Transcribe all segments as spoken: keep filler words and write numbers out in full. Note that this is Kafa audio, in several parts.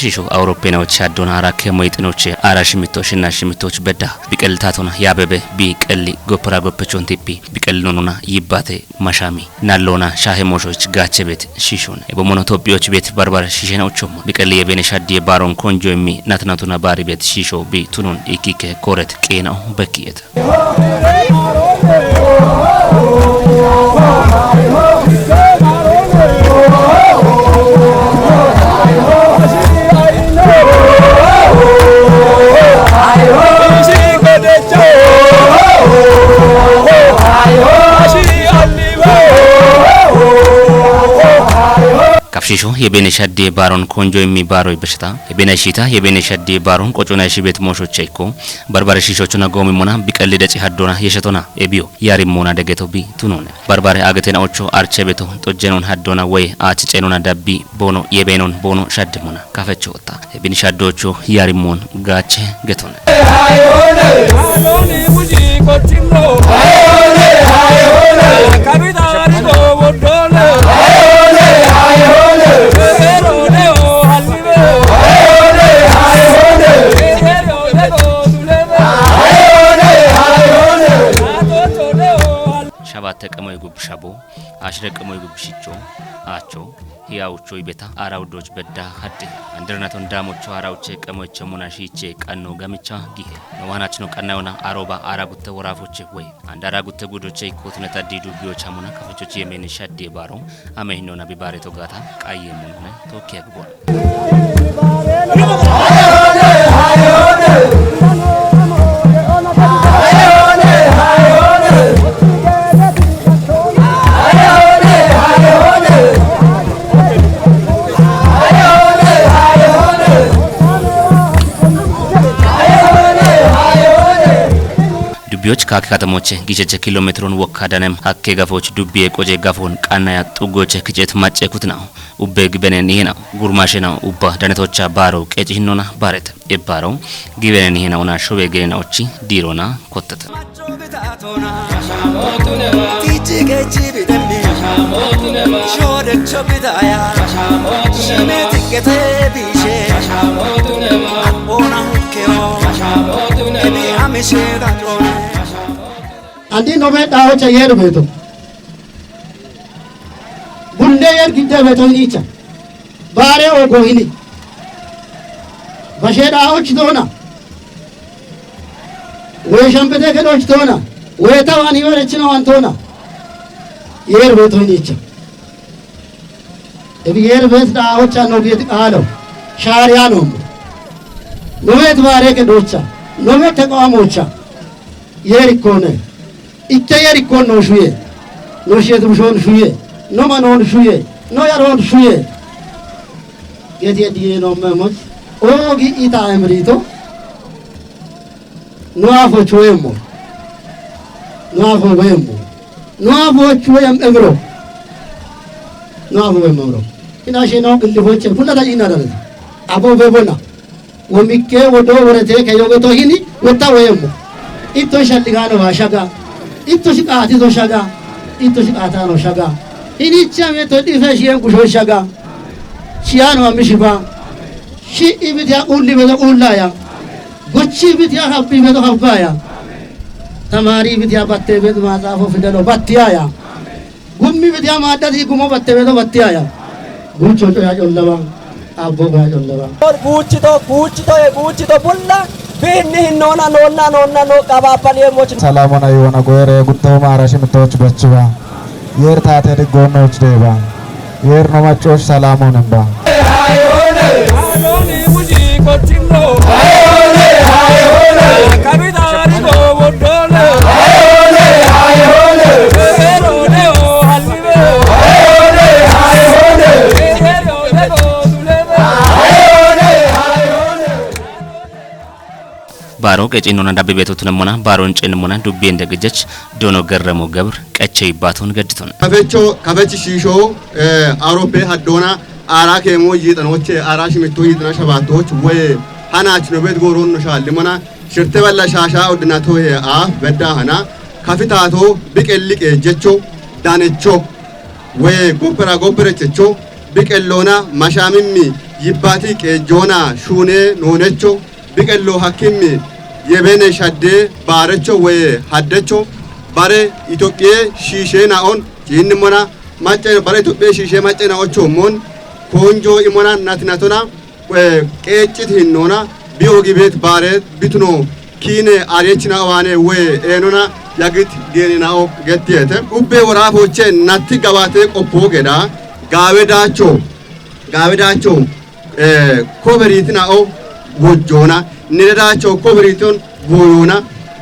Shisho Awuroppeenawoch shaddoona ara keemo yixinoche ara shimittoshina shimittoch bedda biqeltaatona yaabebe biqelli goppera goppechon tippi biqellinonona yibbate mashami nalloona shaahe mooshoch gaache beet shiishon. Ebo mono Tophiyoch beet barbara shiishena uchommo. Biqelli yebeene shaddiye baaron konjo immi natinatuna baari beet shiisho bi tunun ikkikke kooret qeenao bekkiyet. Kafshisho yebene shadde baron konjo immi baro ibeshata. Yebene shita yebene shadde baron qocona ishi bet mosho cheko. Barbare shisho chuna gomi mona biqalli daci haddona yeshatona ebiyo yari mona degeto bi tunone. Barbare agetena ocho arche beto tojjenon haddona woy achi cenona dabbi bono yebenon bono shadde mona kafecho otta. Ebin shaddocho yari mon gache getone. Shabatte qemoy gub shabo, ashre qemoy gub shicho, acho, hiya ucho ibeta, ara udoch bedda hadde. Andirnaton damocho ara uche qemoy chemuna shiche qanno gamicha gihe. No wanachno qannayona aroba ara gutte worafoche woy. Andara gutte gudoche ikkotineta didu biyo chamuna kafochochi yemeni shadde baro. Ame hinona bibare togata, qayye munone, tokiya gubon. Dubbiyoch kaake katamoche gicheche kilometrun wokka danem hakke gafoch dubbiye qoje gafon qannaya xuggoche kicet macce kutna. Ubbe gibenen ihena gurmashena ubba danetocha baro qeci hinona baret. Ebbaro gibenen ihena ona shobe genena ochi dirona kottata. Andi no me dawo cha yeru beto. Gunde yer gidde beto inicha. Bare ogo ini. Bashe dawo chidona. We shampete ke doch tona. We ta wani were chino wan tona. Yer beto inicha. Ebi yer bet dawo cha no get alo. Shariano. No met bare ke docha. No met te ko amocha. Yer kone. Itte yer ikkon no shuye. No shet bushon shuye. No manon shuye. No yaron shuye. Geti ediye no memos. O gi ita emrito. No afo chuemo. No afo wemo. No afo chuem emro. No afo wemo emro. Ina shino gilli foche. Kula da ina da. Abo bebona. Womikke wodo worete ke yogeto hini wotta woyemmo. Itto shalligano wa shaga. Itto shiqati do shaga. Itto shiqatano shaga. Hini chame to dife shiyen kusho shaga. Shiyano amishiba. Shi ibitiya ulli bedo ullaya. Gochi ibitiya habbi bedo habbaya. Tamari ibitiya batte bedo mazafo fidelo battiyaya. Gummi bitiya maaddati gumo batte bedo battiyaya. Gucho coya collaba. Abbo ga collaba. Guuchito, guuchito, e guuchito bulla. Binni hinnona nonna nonna no qabapal yemoch. Salamona yona goyre gutto mara shimtoch bachwa. Yer tate diggonoch deba. Yer no machoch salamonen ba. Baro qecinona dabbe beto tunemona baro incenemona dubbi ende gejech dono gerremo gebr qeche ibbaton gedditona. Kafecho kafechi shisho eh, arope haddona ara kemo yidanoche ara shimitto yidana shabaatoch woye hanach no bet goron no shallimona shirte balla shasha odinatoye a bedda hana kafitato biqelliqe jecho danecho woye goppera gopperechecho biqellona mashamimmi Yibbati qeejjoona shuune noonecho biqello hakkimmi yebene shadde baarecho woye haddecho bare Itophiye shiishee naon ciinnimona macce bare Itophiye shiishee macce naocho mon konjo imona natinatona qeecciti hinnoona bi ogibeet baareet bituno kiine ariyechina owaane woye eenona yagit geeninao gettiyeete. Ubbe woraafooche natti gabaatee qoppoo geda gaawe daacho gaawe daacho koberiitinao wojjoona nire daacho koberiiton gooyoona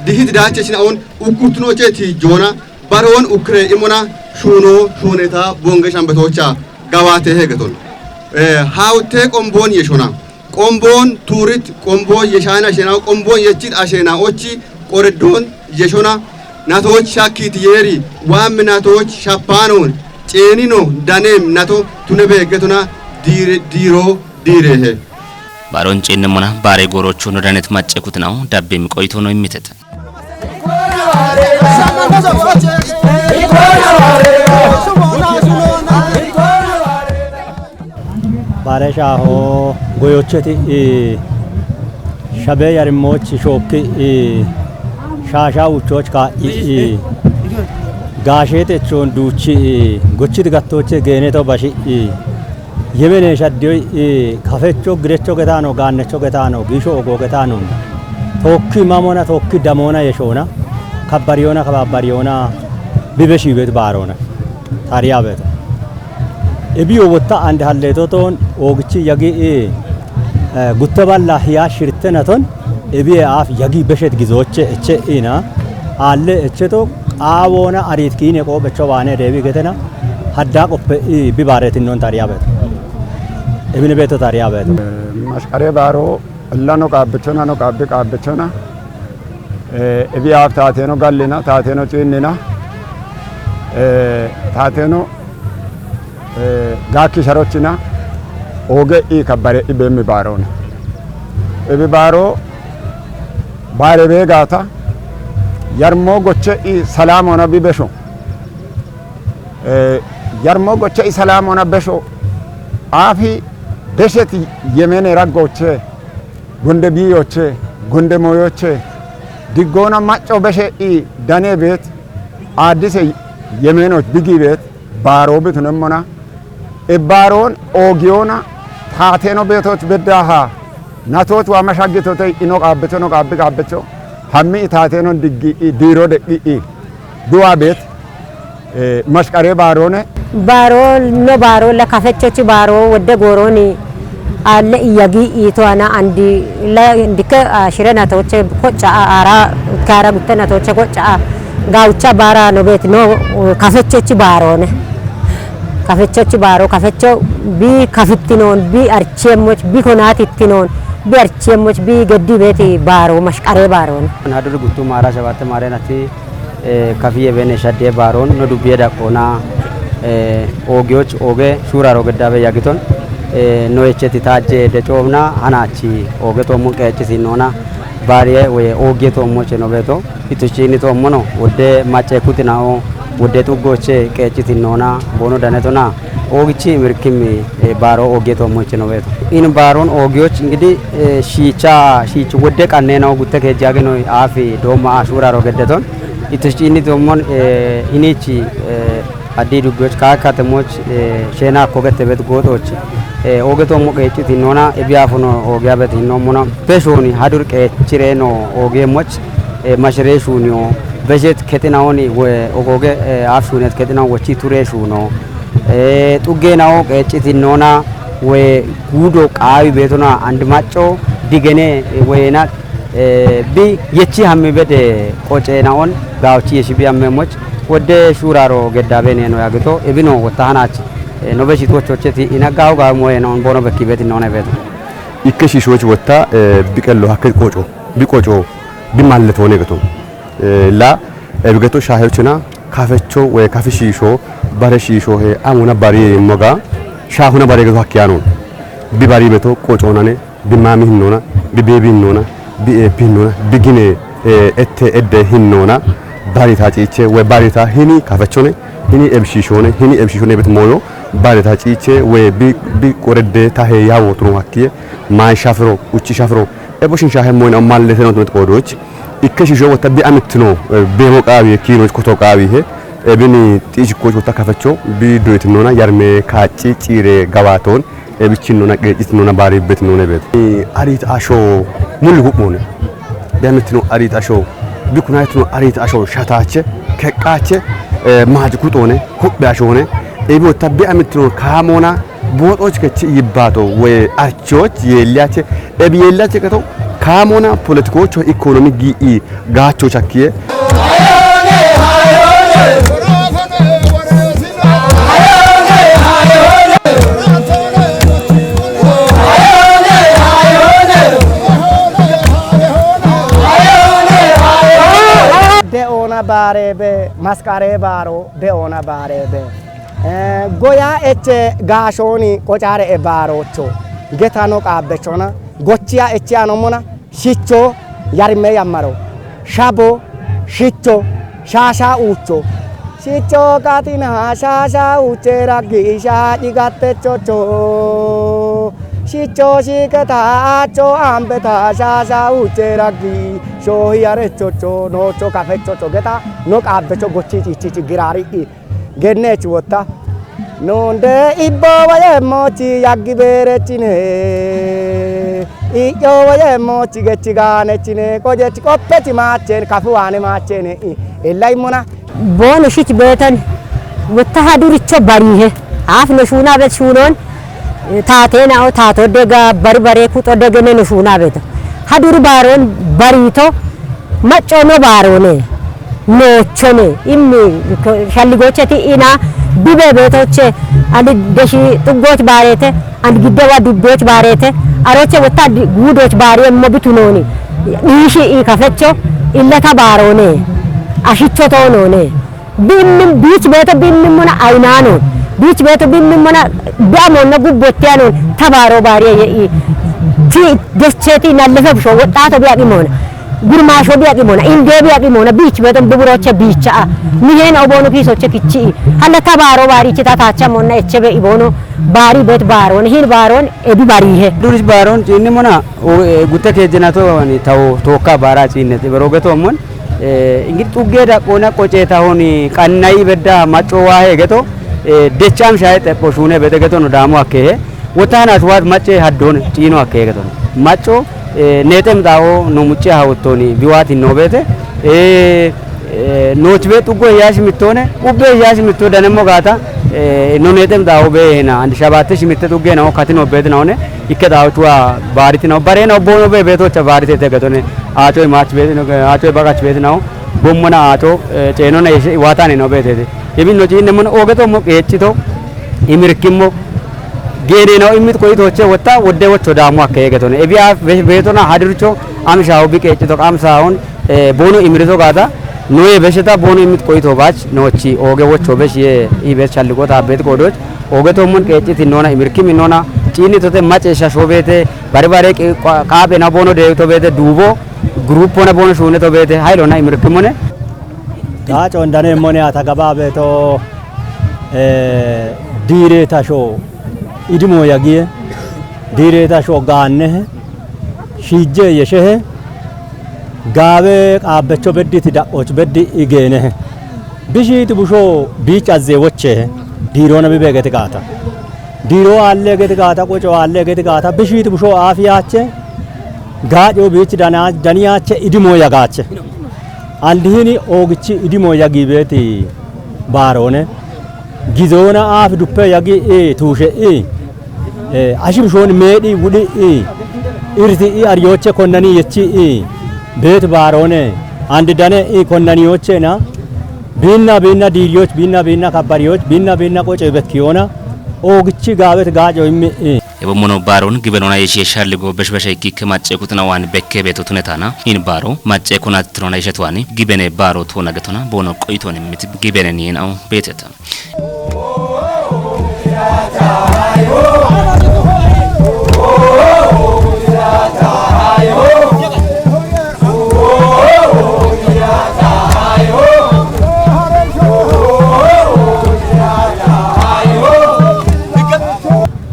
dihiti daachechinaon ukkurtinooche tiijjoona baroon ukkire imona shuunoo shuuneta bonge shambetoocha gawaate heegeton haawuttee qomboon yeshona qomboon tuurit qomboon yeshaana asheenaao qomboon yechit asheenaochi qoreddoon yeshona natooch shakkiit yeeri waammi natooch shappaanoon ceenino daneem nato tune beeggetona diiroo diireehe. Baaroon ciinnemmona baaree gooroochoo no danet macce kutinawu dabbeemi qoyitoo no immitete. Baare shaaho goyocheti i shabee yarimmoochi shookki i shaashaa wuchooch kaa'i i gaashee techoon duuchi i gochiti gattooche geeneto bashi i Yemene shaddiyoy kafecho girecho getaano gaannecho getaano giisho ogoo getaano tookki mamona tookki damoona yeshoona kabbariyoona kababbariyoona bibe shiibeet baaroona taariyaabeeto. Ebiyo wotta and halleetotoon oogichi yagi gutte balla hiya shirtenaton ebiye aaf yagi beshet gizooche eche iina aalle echeto qaawoona ariit kiine qoophecho baane deebi getena haddaa qoppe i bi baareetinnoon taariyaabeeto. Ebine beeto taariya beeto. Mashqaree baaroo illano qaabbichona no qaabbi qaabbichona ebiyaaf taateeno gallina taateeno ciinnina taateeno gaakki sharochina ooge i kabbare i beemmi baaroona. Ebi baaroo baare beegaata yarmoo goche i salaamoona bi besho yarmo gocha isalaamona besho aafi besheti yemene raggoche gonde biyoche gonde moyoche diggoona macco beshe i dane beet aaddise yemeenoch bigi beet baaroo bitunemmona ebbaaroon oogiyoona taateno beetoch beddaaha natoot waa mashaggitotey ino qaabbetono qaabbi qaabbecho hammi i taateno diggi i diiro deqqi i duwaa beet mashqaree baaroone. Baaroo no baaroo la kafechochi baaroo wodde goorooni alle iyagi iito ana andi la ndike shire natoche kocha ara kara gutte natoche kocha gaucha bara no bet no kafechochi baaroone. Kafechochi baaroo kafecho bi kafittinon bi archiemoch bi konatittinon bi archiemoch bi geddi beti baaroo mashqaree baaroone. Hadur guttu maara shabatte maareen atti kafiye bene shadde baaroon no dubbiye daqqoona oogiyoch ooge shuuraro geddabe yagiton no echeti taajje de coomna hanaachi ooge toommo qeeccisinnoona baariye woye oogiye toommoche no beeto itushchiini toommono wodde macce kutinao wodde xuggooche qeeccisinnoona boono danetona oogichi mirkimmi baaro oogiye toommoche no beeto in baaroon oogiyoch ingidi shiicha shiich wodde qanneenao gutte keejjaagino aafi doomma ashuuraro geddeton ittish ciinni doommon iniichi addii dubbiyoch kaakkatemoch sheena akkogette bet gooxooch ooge toommo qeeccit hinnoona ebiyaafuno oogiya bet hinnoommona beshooni hadur qeechireeno oogeemmoch mashireeshuuniyo beshet kexinawoni ogooge aaf shuunet kexinawo wochi tureeshuuno xuggeenawo qeeccit hinnoona woye guudo qaawi beetona and macco digene woyena bi yechi hammi bede qoceenaon gaawchi yeshi bi hammeemoch wodde shuuraro geddabe neeno yaagito ebino wotta hanaach no beshi tochocheti inaggahu gaawi moyenaon bono bekki beti noone beeto. Ikke shiishoch wotta biqello hakke qoco bi qoco bi malle toone geto la ebigeto shaaheochina kafecho woye kafi shiisho bare shiisho he amuna bariye yimmoga shaahuna bare geto hakkiyanon bi bari beto qocoonane bi maami hinnoona bi beebi hinnoona bi eeppi hinnoona bi gine ette edde hinnoona Barita ciiche we barita hini kafechone, hini ebshishone, hini ebshishone bet moyo, barita ciiche we bi, bi qorede tahe yawo tuno hakkiye, man shafiro, uchi shafiro, ebo shin shahe moyna malle teno tumet qodoch, ikke shisho wota bi amittino, eh, bemo qawi, kino koto qawi he, ebini tiichi koch wota kafecho, bi doitinona, yarme, kachi, cire, gawaton, ebichinnona, qee'citinona, baaribbetinnona beete. Ariit asho mulli gu'moone. Biyamitino ariit asho, bikunayitino ariit asho, shataache, keqqaache, eh, maaji kuxoone, kuphe ashoone, ebi wotta biyamitino kaamoona, booxooch kechi yibbaato, woy archooch yeelliyaache, ebi yeelliyaache keto, kaamoona, politikoocho, ikoonomi gii'i, gaacho chakkiye. De'oona baareebe, masqaree baaro, de'oona baareebe. Eh, goya eche gaashooni qocaare e baaroocho. Getano qaabbechona, gochiya echiya nomona, shicho, yarme yammaro, shabo, shicho, shaasha uucho. Shicho katina shaasha uuche raggi shaaci gattechocho. Shicho shiiqeta acho ambeta shaasha uuche raggi shoohi yarechocho noocho kafechocho geta no qaabbecho gochi cichichi giraari i. Gennech wotta. Nonde ibbo woyemmochi yaggi beerechine. I'yo woyemmochi gechi gaanechine. Qojech qoppechi maachen kafu waane maachene. Ella immona. Boonu shich beeton. Wotta haduricho barihe. Aaf no shuuna bet shuunon. Taateena'o taato dega bari bare kuxo degene no shuuna bet. Haduri baaron barito. Macco no baaroone, noochone, immi shalligocheti ina bibe beetoche, and deshi xuggoch baareete, and giddewa dubboch baareete, aroche wotta guudoch baari emmo bitunooni, dhiishi i kafecho, illeta baaroone, ashicho toonoone. Bimmin biich beeto bimmin mona aynaano. Biich beeto bimmin mona bi'amonna gubbottiyano tabaaro baariye ye'i. Ti decheti nallefe busho woxxaato bi'aqi moona. Gurmaasho bi'aqi moona. Indee bi'aqi moona. Biich beeto buburoche biicha'a. Miheena oboono kiisoche kichi'i. Halla tabaaro baarichi ta taacha monna eche be'i boono baari beet baaroon. Hin baaroon ebi bariihe. Duris baaroon ciinni mona gutte keejjena to wani tawo tookka baara ciinne xibero geto mon. Ingidi xuggee daqqoona qocee tahoni qannayi bedda macco waahe geto decham shaye xepho shuune bete geto no daamo akkehe. Wotana tuwaat macce haddoon ciino akkehe geto no. Macco neexem xaawo no mucce hawottoni biwaati no beete. Nooch bee xuggo hiyaashi mittoone, ubbe hiyaashi mitto danemmo gaata, no neexem xaawo bee hena, and shabaatti shimitte xugge nawo, kati no beeti nawone, ikke xaawo tuwa baariti nawo, bare nawo, boono bee beetocha baarite te gatone, aacoy maach beeti nawo, aacoy bagach beeti nawo, bommona aaco, ceenona yeshe iwaatane nawo beetete. Ibin no ciinne mona oogeto mo qeeccito, imirkimmo, geene nawo immit qoyitoche wotta, wodde wocho daamo akke egetone. Ebi aaf be-, beetona hadircho, am shaawo bi qeeccito, am saawon, eh, boono imirito gaata, noye besheta boono immit qoyito baach, noochi ooge wocho besh ye, i besh shalliqo taabbeet qoodoch, ooge tommon qeecciti noona, imirkimi noona, ciinni tote maceesha shoobeete, bari bare qi-, qa-, qaaphena boono deewito beete, duubo, guruuppona boono shuuneto beete, hayilona imirkimone. Taa coondaneemmone ata gabaa beeto, eh, diireeta shoo idimo yagiye, diireeta shoo gaannehe, shiijje yeshehe, gaawe qaabbecho bedditi da'och beddi igeenehe. Bishiiti busho biich azze wochehe, diiroona bibe geti gaata. Diiroo aalle geti gaata, qoco aalle geti gaata, bishiiti busho aafi yaache, gaaco biich dana-, dani yaache, idimo yagaache. Andihini oogichi idimo yagi beeti baaroone. Gizoona aafi duppe yagi i tuushe i. Eh, ashi bushooni meedhi wudhi i. Irti i ariyooche konnani yechi i. Beeti baaroone. Andi dane i konnani yoochena. Biinna biinna diiriyooch, biinna biinna kabbariyooch, biinna biinna qoce betkiyoona. Oogichi gaawet gaaco immi i. Ebommono baaroon gibenona yeshiye shalligo beshbeshe ikkikke macce kutina waan bekke beeto tunetaana. In baaro macce konat tinona yeshetwaani gibene baaro toona getona boono qoyitooni miti gibene niinao beeteta.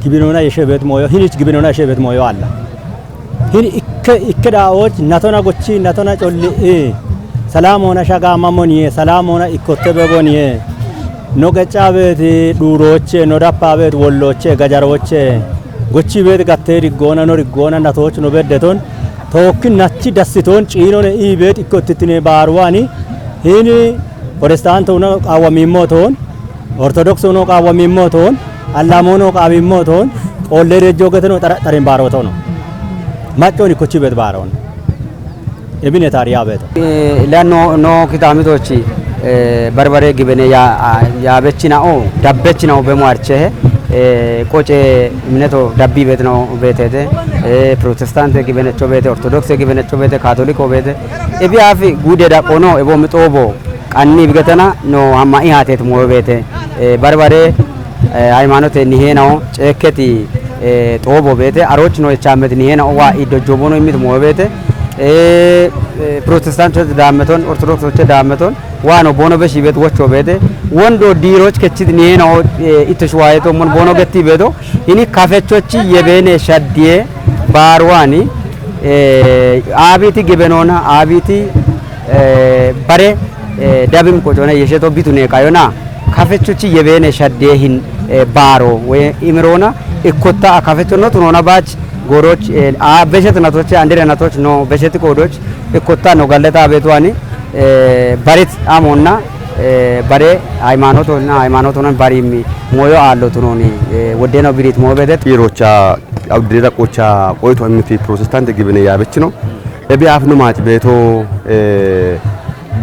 Gibinona yeshe bet moyo, hin ich gibinona yeshe bet moyo alla. Hin ikke, ikke daoch, natona gochi, natona cholli, e. Salam hona shaga mamon ye, salam hona ikkotte bebon ye. No geca bet duroche, no dappa bet wolloche, gajaroche. Gochi bet gatte riggona, no riggona, natoch no beddeton. Tokki nachi dassiton, ciinone i bet ikkottitine baruani. Hin Protestant hona qawamimmo ton. Orthodox hono qaawwamimmo toon, Allaamoon hoo qaawimmo toon, qoollee rejjoo gete no xara-, xarin baaroo tono. Maccoon ikkochi bet baaroon. Ebine taariyaa beeto. Eh, la no, no kitamitochi, eh, barbare gibene ya, a, ya bechina o, dabbechina o bemo arche, eh, qoce mineto dabbi betno betete, eh, protestante gibenecho bete, orthodoxe gibenecho bete, katoliko bete, ebi afi gude da qono, ebo mitobo, qanni bigetana no hamma ihatet moyo bete, eh, barbare, eh, haymanote niheenawo, ceekketi, eh, xoobo bete, aroch no echamet niheenawo wa iddo jobono imit moyo bete, eh, eh, protestante daameton, orthodoxoche daameton, wa no bono beshi bet wocho bete, wondo diroch kechit niheenawo, eh, itosh wayeto mon bono getti beto, ini kafechochi yebene shaddiye, barwani, eh, abiti gibenona, abiti, eh, bare, eh, dabim qocona yesheto bitune qayona, kafechuchi yebene shadde hin, eh, baro we imirona, ikkotta a kafecho no tunona bach goroch, eh, a beshet natoche, andere natoch no beshet kodoch, ikkotta no galleta betuani, eh, barit amonna, eh, bare haymanotona, haymanotona barimi moyo allo tunoni, eh, woddeno birit mo bedet. Irocha, awdire da qocha, qoito emiti protestante gibine yabechino. Ebe afnu maati beeto, eh,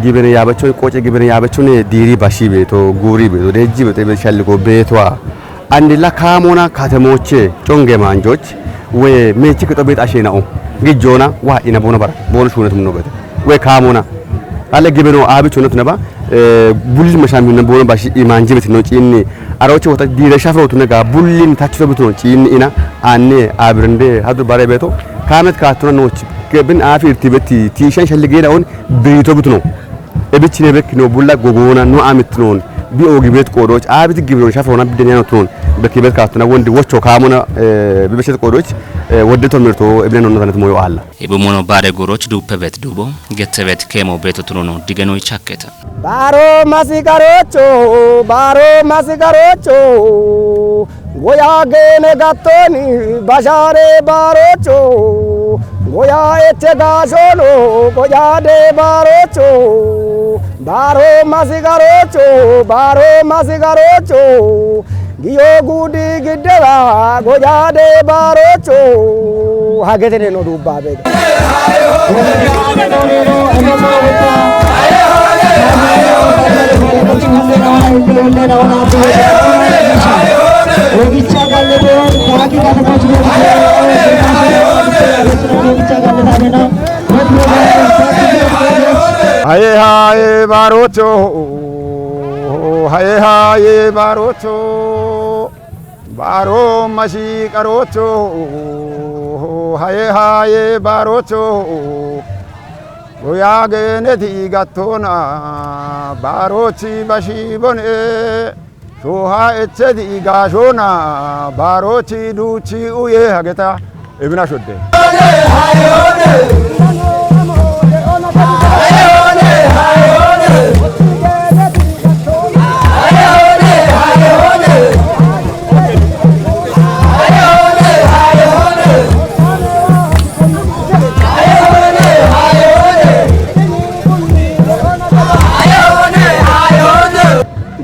gibene yaabacho, qoce gibene yaabacho ne diiri bashi beeto, guuri beeto, deejji beeto, ebe shalligo beeto a. Andi la kaamona katemoche, conge manjoch, we mechi kito beet ashena o. Gijona, wa ina bono bara, bono shuna tumno beeto. We kaamona. Ale gibeno aabicho no tunaba, eh, bulli mashami na bono bashi imanji beeto no cinni. Aroche wota diire shafro tunaga bulli tachi to beeto no cinni ina, anne abirinde, hadu bare beeto. Kaamet kaatuna nochi. Gebin afi irtibeti, tishan shalligena on, beeto beeto no. Ebichine bekkino bulla gogona no amitnon. Bi ogi bet qodoch, abit gibron shafona bidenya no tnon. Bekki bet kaatuna wondi wocho kaamona, eh, bi beshet qodoch, eh, wodde to mirto, ebine no tanat moyo alla. Ibu mono bare goroch duppe bet dubo, gette bet kemo beto tunono digeno ichaketa. Baro masigarocho, baro masigarocho. Goya gene gattoni bashare barocho. Goya eche gashono goya de barocho. Baro masigarocho, baro masigarocho. Giyo gudi giddera goya de barocho. Hagetene no dubba be. Haye haye barocho, haye haye barocho. Baro mashi qarocho, haye haye barocho. Goya geneti gattona, barochi bashi bone. Shoha echedi gashona, barochi duchi uye hageta. Ebina shodde.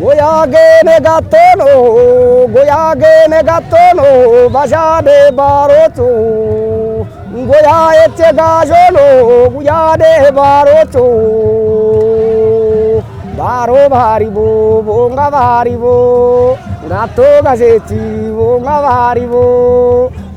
Goya gene gattono, goya gene gattono, bashade barotu. Goya eche gashono, goya de barotu. Baro baribo, bonga baribo, gatto gasechi, bonga baribo.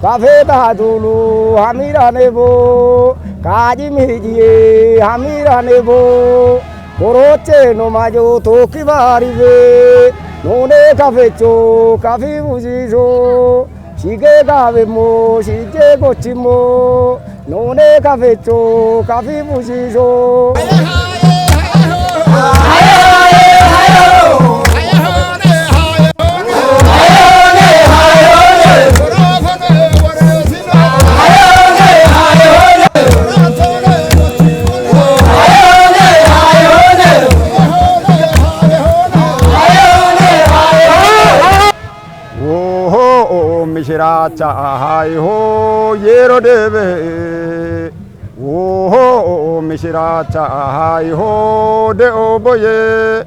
Kafe dadulu, hamira nebo, kaji mijiye, hamira nebo. Koroche no majo toki baribe, none kafecho, kafi bujijo, shige gabe mo, shige gochimo, none kafecho, kafi bujijo. Mishiraacha ahaayiho yeero deebe. Woho mishiraacha ahaayiho de'o boye.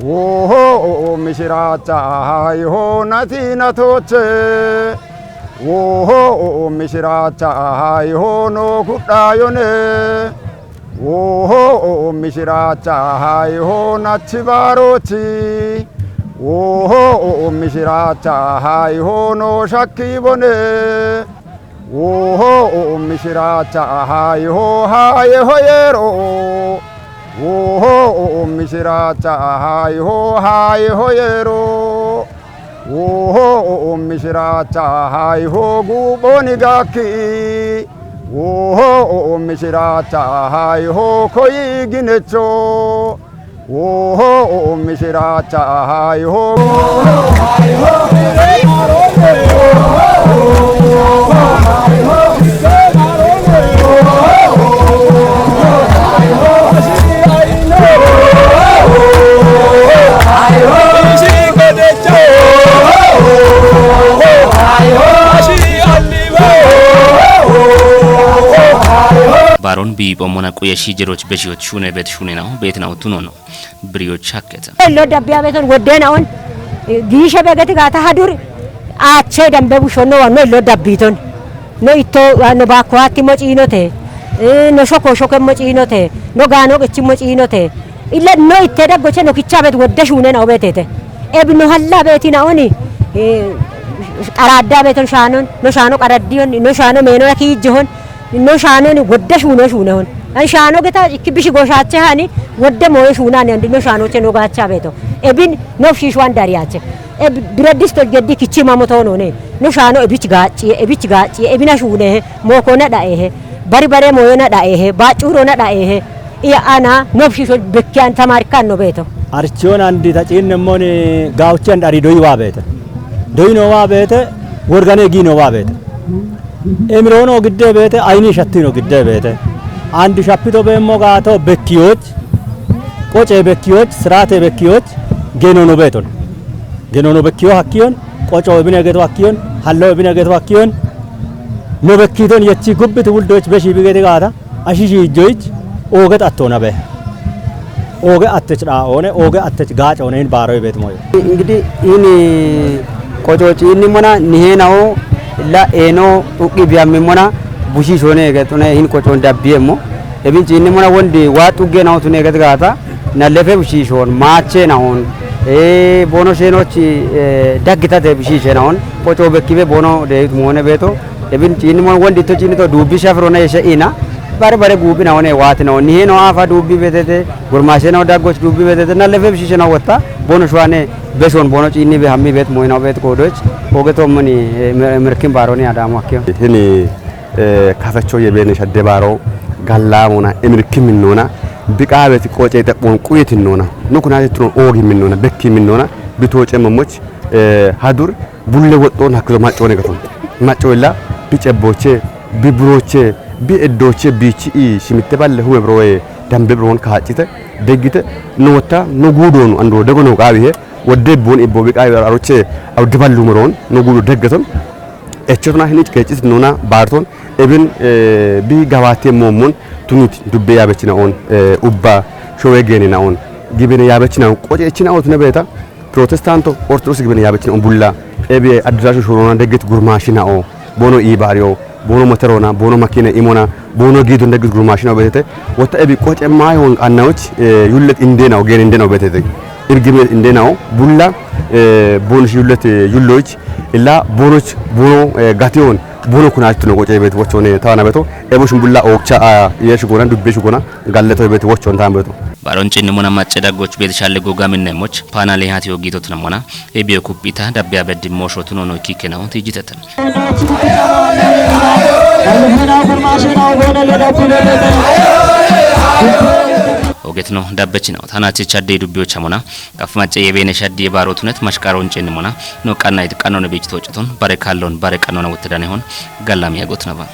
Woho mishiraacha ahaayiho nati natooche. Woho mishiraacha ahaayiho no kudhaayone. Woho mishiraacha ahaayiho nachi baarochi. Woho mishiraacha ahaayiho no shakki bone. Woho mishiraacha ahaayiho haayeho yeero. Woho mishiraacha ahaayiho haayeho yeero. Woho mishiraacha ahaayiho guuphoni gaakki. Woho mishiraacha ahaayiho koyi ginecho. Woho mishiraacha ahaayiho. Baaron biiphoommona quye shiijeroch beshiyoch shuune beet shuune nawo beet nawo tuno no. Biriyoch hakkete. Illo dabbiya beeton wodde nawoon giishe begeti gaata hadur aache dambe busho no no illo dabbiton. No itto no baakko hatti mociinote. No shoko shoke mociinote. No gaano qichi mociinote. Illa no itte daggoche no kicha bet wodde shuune nawo betete. Ebi no halla beti nawooni qaraadda beton shaanon no shaano qaraddiyon no shaano meeno kiijjehon. No shaanon wodde shuune shuunehon. An shaano geta ikki bishi goshaache hani wodde moye shuunane andi no shaanoche no gaacha beto. Ebin no shiishwan dariyache. Eb bireddisto geddi kichi mamoto none. No shaano ebich gaachi ebich gaachi ebina shuunehe mookona dhaehe. Bari bare moyona dhaehe baacuro na dhaehe. Iya ana no shiisho bekkiyan tamarkan no beto. Archiyon andi ta ciinne moni gaawchi and ari doyi waa beete. Doyi no waa beete worgane gi no waa beete. Emiroono gidde beete ayini shattino gidde beete. Andi shappito beemmo gaato bekkiyoch qoce bekkiyoch siraate bekkiyoch geno no beeton. Geno no bekkiyo hakkiyon qoco ebine geto hakkiyon hallo ebine geto hakkiyon. No bekkiton yechi gubbiti wuldoch beshi bigeti gaata. Ashishi ijjoich ooge xattoona be. Ooge attech dhaa'oone ooge attech gaacoone hin baaroy beet moyo. Ingidi hin qococi inni mona nihenawo la eno xuqqi biyammi mona bushiishone egetune hin qocon dabbiyemmo. Ebinci inni mona wondi waa xugge nawo tune eget gaata na lefe bushiishon maache nawon. Ee bono sheenochi daggitate bushiishe nawon qoco bekkibe bono deyit moone beeto. Ebin ciinni mon wondi to ciinni to duubbi shafirona yeshe ina. Bare bare guubi na one waati na onni heno afa duubbi betete gurmashe na daggoch duubbi betete na lefe bishishe na wotta bono shwane beson bono ciinni be hammi bet moyna bet kodoch oge to mani mirkin baroni adamu akkiyo. Hini kafecho ye bene shadde baro gallamona emirkin minnona biqabeti qoce teqon quyetin nona nukunati tron ogi minnona bekki minnona bitoce momoch hadur bulle woxxoon hakkizo maccoone gaton. Maccoilla bi cebboochee, bi buroochee, bi eddoochee biichi ii shimitte balle huwe birowe dambe biroon kaaccite deggite no wotta no guudoonu andoo dego no qaawihe wodde ibboon ibboo bi qaawi arochee awdi ballu muroon no guudo deggeton. Echotona hinic keeccisit nuna baarton ebin bi gawaate moommon tunit dubbe yaabechina oon ubba showe geenina oon gibine yaabechina qoce echina ootune beeta. Protestanto Ortodoks gibine yaabechina oon bulla ebi addirasho shurona deggit gurmaashina oo bono iibaariyo bono moterona bono makina imona bono giidon deggit gurmaashina oo betete. Wotta ebi qoce maayoon annawoch yullet indena oo geenindena oo betete. Irgime indena oo bulla bono shi yullet yulloch illa bonoch bono gatiyon bono kunachtuno qoce bet wochone tawana beto. Ebo shun bulla ookcha a yesh gona dubbe shu gona galleto bet wochon tan beto. Baron cinni mona macce daggoch bet shalle gogaminne moch paana le hati ogito tunamona ebiyo kubbita dabbe abeddi mosho tunono ikkikkenawo tijjiteten. Ogetno dabbechinawo tanachi chadde dubbiyo chamona kaf macce yebene shaddi yebaro tunet mashqaron cinni mona no qannayit qannone bich tooccoton bare kallon bare qannona wottedanehon gallami yagotnaba.